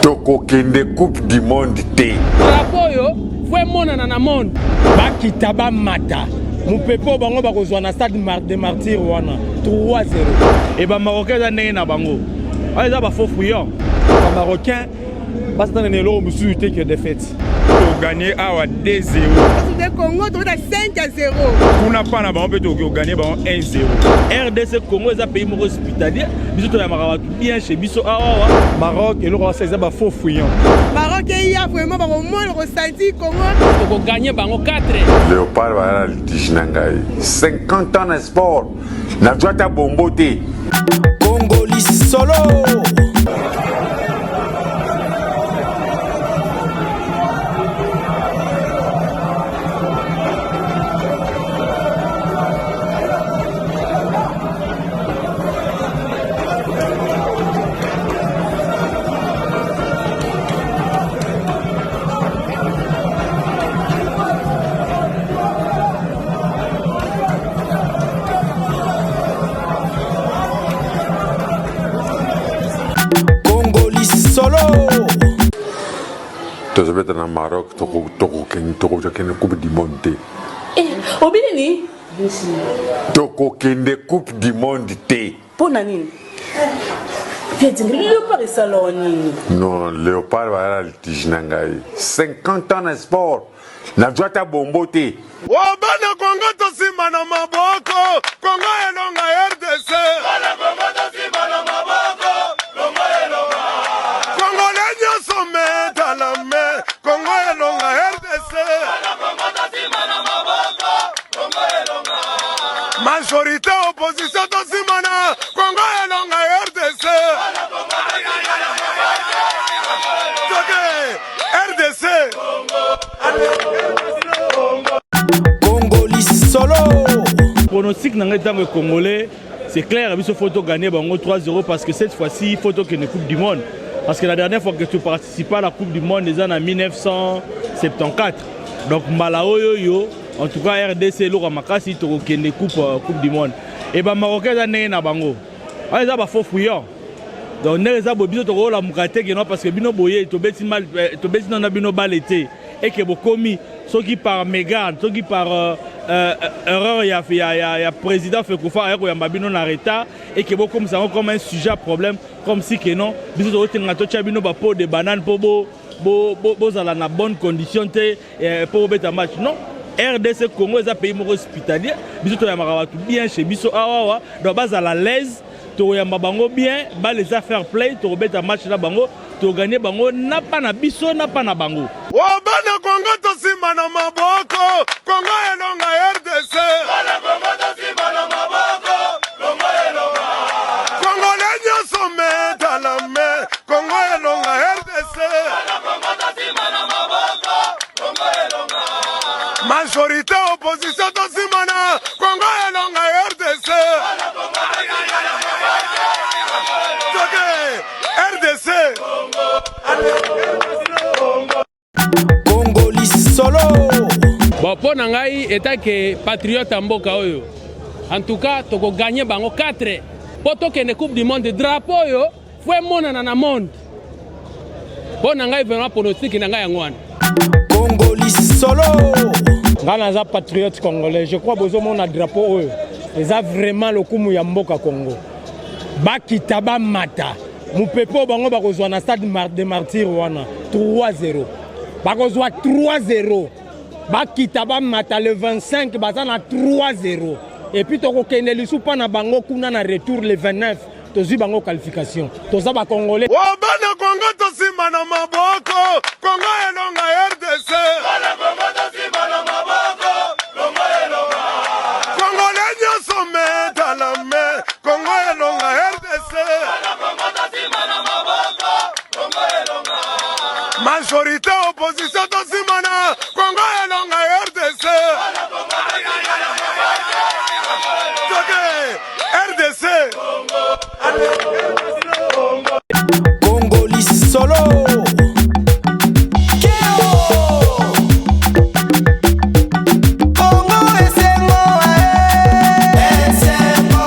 Tokokende Coupe du monde te. Drapeau oyo faut emonana na monde. Bakita bamata mopepe oyo bango bakozwa na stade de martyr wana 3-0. E ba marocain eza ndenge na bango wana eza ba faux fouillant. Ba marocain basatana na eloko mosusu te que défaite. Toganye awa 2-0. De Congo tobeta 5-0. Kuna pa na bango mpe tokoki koganye bango 1-0. RDC Congo eza pays moko hospitalier biso toyambaka bato bien chez biso awa. Maroc eloko basa eza ba faux fouillant. Maroc eya vraiment bakomona kosanti Congo. Tokoganye bango 4. Léopard baza na litige na ngai 50 ans na sport nazwa ata bombo te. Congo lisolo. Congo lisolo. Tozobeta na Maroc tokokende Coupe du monde te. Eh, obi nini? Tokokende Coupe du monde te. Mpo na nini? Léopard esala nini? Non, Léopard baza na litige na ngai. 50 ans na sport. Nazwa ata bombo te. O bana Kongo tosimba na maboko, Kongo elonga RDC. Bana Kongo tosimba na maboko, Kongo elonga. Congolais nyonso meta la main, Kongo elonga RDC. Bana Kongo tosimba na maboko, Kongo elonga. Majorité opposition tosimba na Kongo elonga RDC. Bana Kongo tosimba na maboko, Toke RDC. Congo lisolo. Pronostic na ngai ntango congolais c'est clair biso faut gagner bango 3-0 parce que cette fois-ci il faut tokende Coupe du monde parce que la dernière fois que tu participes à la Coupe du monde eza na 1974 donc mbala oyo yo en tout cas RDC eloko ya makasi tokokende coupe du monde e ba marocain eza ndenge na bango wana eza ba faux fouillant donc ndenge eza boye biso tokolamuka te keno parce que bino boye tobeti mal tobeti nano na bino bale te eke bokomi soki par mégarde soki par erreur ya président Fekofa aya koyamba bino na retard eke bokomisa yango comme un sujet à problème comme si que non biso tokotenga totya bino ba peau de banane mpo bozala na bonne condition te mpo bobeta match. Non, RDC Congo eza pays moko hospitalier biso toyambaka bato bien chez biso awawa donc bazala l'aise tokoyamba bango bien bale eza fair play tokobeta match na bango toganye bango na pa na biso na pa na bango. O bana Kongo tosimba na maboko, Kongo elonga RDC. Bana Kongo tosimba na maboko, Kongo elonga. Congolais nyonso meta la main, Kongo elonga RDC. Bana Kongo tosimba na maboko, Kongo elonga. Majorité opposition tosimba na Kongo elonga RDC. Bana Kongo tosimba na maboko, Toke RDC. Congo lisolo. Bon, mpo na ngai etake patriote ya mboka oyo en tout cas tokoganye bango 4 mpo tokende Coupe du monde. Drapeau oyo faut emonana na monde. Mpo na ngai vraiment pronostic na ngai yango wana. Congo lisolo. Ngai naza patriote congolais, je crois bozomona drapeau oyo eza vraiment lokumu ya mboka Congo. Bakita bamata mopepe oyo bango bakozwa na stade de martyr wana 3-0 bakozwa 3-0 bakita bamata le 25 baza na 3-0 et puis tokokende lisu mpa na bango kuna na retour le 29 tozwi bango qualification toza ba congolais. O bana Kongo tosimba na maboko, Kongo elonga RDC. Bana Kongo tosimba na maboko, Kongo elonga. Congolais nyonso meta la main, Kongo elonga RDC. Bana Kongo tosimba na maboko, Kongo elonga. Majorité opposition tosimba na Kongo elonga RDC. Bana Kongo tosimba na maboko, Toke RDC.